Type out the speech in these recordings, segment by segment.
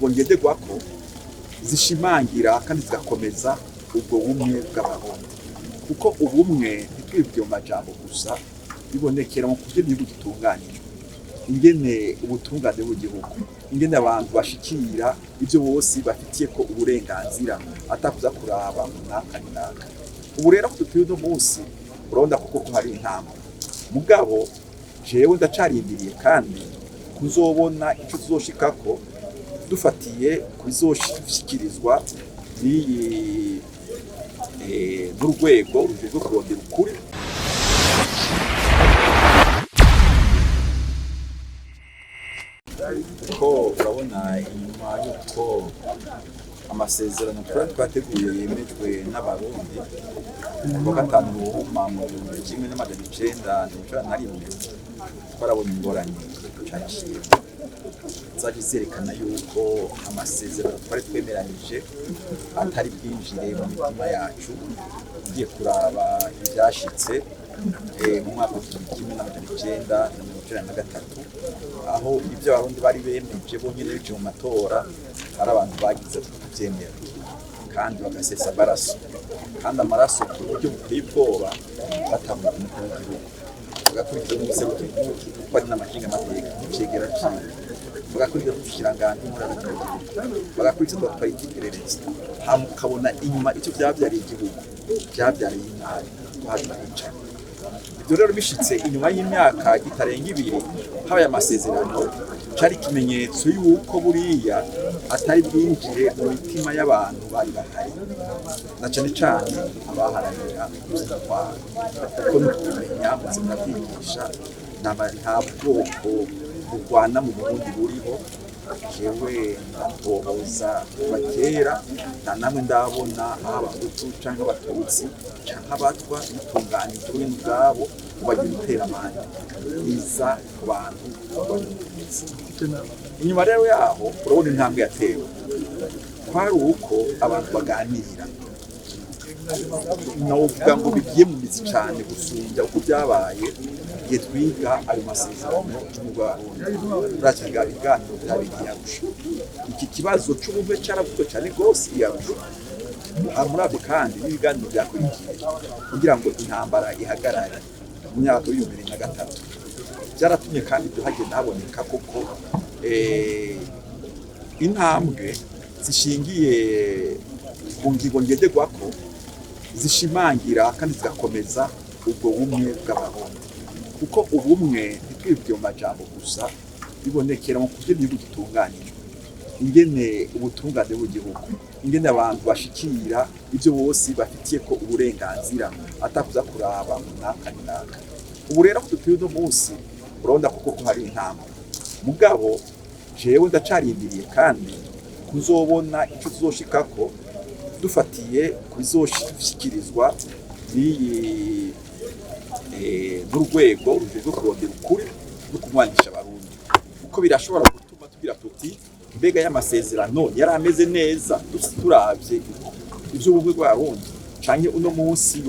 Ngo ngenderwako zishimangira kandi zigakomeza ubwo bumwe bw'Abarundi, kuko ubumwe ntitwibwe mu majambo gusa, bibonekera mu kurya igihugu gitunganijwe, ingene ubutungane bw'igihugu, ingene abantu bashikira ivyo bose bafitiye ko uburenganzira atakuza kuraba naka naka. Ubu rero aho dutuye uno munsi, urabona koko ko hari intambwe, mugabo jewe ndacarindiriye kandi kuzobona ico tuzoshikako dufatiye kubizoshikirizwa n'iyi n'urwego rujejwe kurondera ukuri. Kuko urabona, inyuma y'uko amasezerano twari twateguye yemejwe n'Abarundi kuwa 5 Ruhuma mu 1991, twarabonye ingorane caciye zaje zerekana yuko amasezerano twari twemeranije atari bwinjire mu mitima yacu. Ugiye kuraba ivyashitse mu mwaka w'1993, aho ibyo Abarundi bari bemeje bonyene biciye mu matora, hari abantu bagize kuvyemera kandi bagasesa amaraso, kandi amaraso ku buryo buteye ubwoba, batambuka umukuru w'igihugu, bagakurikiza n'umuserukira igihugu ko ari n'amashingamateka n'icegera ciwe, bagakurikiza n'umushikiranganji w'intwaro, bagakurikiza abatwara iperereza, hama ukabona inyuma icyo vyavyariye igihugu, vyavyariye inabi ko hari abicanyi. Ibyo rero bishitse inyuma y'imyaka itarenga 2 habaye amasezerano, cari ikimenyetso y'uko buriya atari bwinjire mu mitima y'abantu bari bahari, na cane cane abaharanira ubutwaro, kuko no kumenya muze murabyigisha, nta bwoko bugwana mu Burundi buriho. Jewe ndatohoza kuva kera, nta namwe ndabona aho Abahutu canke Abatutsi canke Abatwa bitunganije bonyene ubwabo ngo bagire iteramande iza ku bantu barwanya. Inyuma rero yaho urabona intambwe yatewe, kwari uko abantu baganira, novuga ngo bigiye mu mizi cane gusumbya uko byabaye igihe twiga ayo masezerano y'Abarundi. Urakiga ibiganiro vyabereye Arusha, iki kibazo c'ubumwe caravuzwe cane rwose i Arusha. Muravyo kandi n'ibiganiro vyakurikiye kugira ngo intambara ihagarare mu myaka w'2003, vyaratumye kandi ibyo hagenda haboneka koko intambwe zishingiye ku ngingo ngenderwako zishimangira kandi zigakomeza ubwo bumwe bw'Abarundi, kuko ubumwe ntitwibwe mu majambo gusa, bibonekera mu kurya igihugu gitunganijwe, ingene ubutungane bw'igihugu, ingene abantu bashikira ivyo bose bafitiye ko uburenganzira atakuza kuraba naka naka. Ubu rero aho dutuye uno munsi, urabona koko ko hari intambwe, mugabo jewe ndacarindiriye kandi kuzobona ico tuzoshikako dufatiye kubizoshikirizwa n'iyi n'urwego rujejwe kurondera ukuri no kumwanisha Abarundi, kuko birashobora gutuma tugira tuti: mbega y'amasezerano yari ameze neza turavye ivy'ubumwe bw'Abarundi, canke uno munsi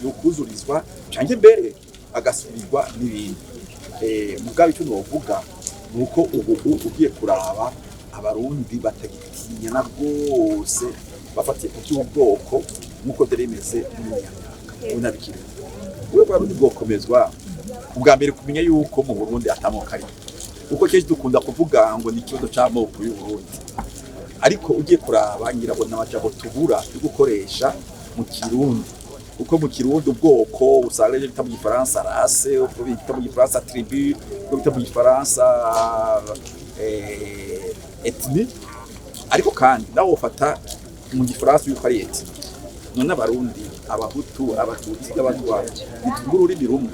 yokuzurizwa, canke mbere agasubirwa n'ibindi? Mugabo ico novuga nuko ubu ugiye kuraba, Abarundi batagitinya na rwose bafatiye ku by'ubwoko nk'uko byari bimeze muri iya myaka. Ubu nabikiri ubwo Abarundi bwokomezwa, ubwa mbere kumenya yuko mu Burundi atamoko ari, kuko kenshi dukunda kuvuga ngo ni ikibazo c'amoko y'u Burundi, ariko ugiye kuraba ngira ngo n'amajambo tubura yo gukoresha mu Kirundi, kuko mu Kirundi ubwoko usanga ibyo bita mu Gifaransa race, ubwo bita mu Gifaransa tribu, ubwo bita mu Gifaransa ethnie. Ariko kandi nawe wofata mu Gifaransa yuko ari ethnie, none Abarundi, Abahutu, Abatutsi n'Abatwa, ntituvuga ururimi rumwe?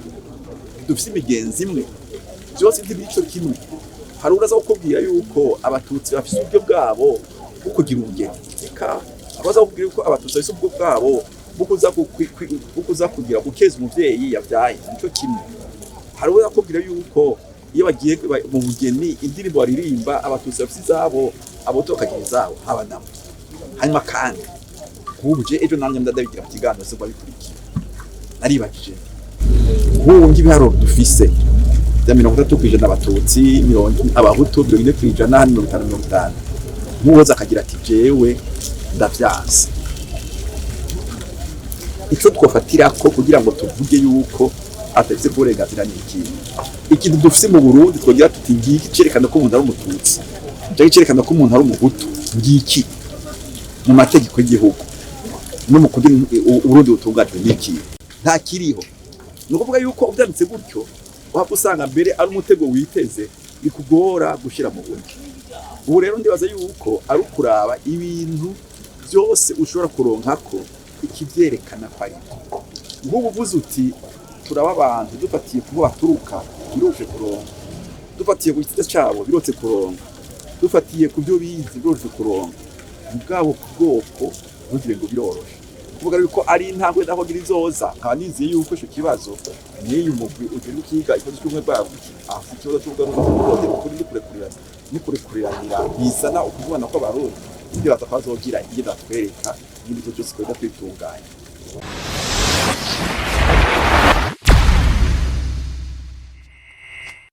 Dufise imigenzi imwe? Byose ntibico kimwe. Hari uraza kukubwira yuko Abatutsi bafise uburyo bwabo bwo kugira ubugeni, eka abaza kukubwira yuko Abatutsi bafise uburyo bwabo bwo kuza kugira gukeza umuvyeyi yavyaye, nico kimwe. Hari uraza kukubwira yuko iyo bagiye mu bugeni indirimbo baririmba, Abatutsi bafise izabo, Abahutu bakagira izabo, haba nabo. Hanyuma kandi nk'ubu je ejo nanjye ndabigira mu kiganiro se babikurikiye, naribagije nk'ubu ngibiharuro dufise bya 30% Abatutsi, Abahutu 40%, 50 50. Nk'uwoza akagira ati: "Jewe ndavyanse", ico twofatirako kugira ngo tuvuge yuko atafise uburenganzira ni iki? Ikintu dufise mu Burundi twogira tuti: "Ngiki cerekana ko umuntu ari Umututsi canke cerekana ko umuntu ari Umuhutu, ngiki mu mategeko y'igihugu no mu kugira Uburundi butunganywe." Niki? Nta kiriho. Ni ukuvuga yuko uvyanditse gutyo, waba usanga mbere ari umutego witeze, bikugora gushira mu buryo. Ubu rero ndibaza yuko ari ukuraba ibintu byose ushobora kuronkako ikivyerekana ko ari nk'ubu uvuze uti: "Turaba abantu dufatiye kubo baturuka", biroroshe kuronka. Dufatiye ku gitsina cabo, biroroshe kuronka. Dufatiye ku byo bize, biroroshe kuronka. Mugabo ku bwoko, ntugire ngo biroroshe. Kuvuga yuko ari intambwe naho gira izoza, nkaba nizeye yuko ico kibazo n'iyu mugwi ugenda ukiga ikibazo cy'ubumwe bwabo, aho ikibazo cy'ubumwe ukuri n'ukurekuriranira bizana ukuvugana kw'Abarundi, ndibaza ko bazogira ingene batwereka n'ibintu byose twenda kwitunganya.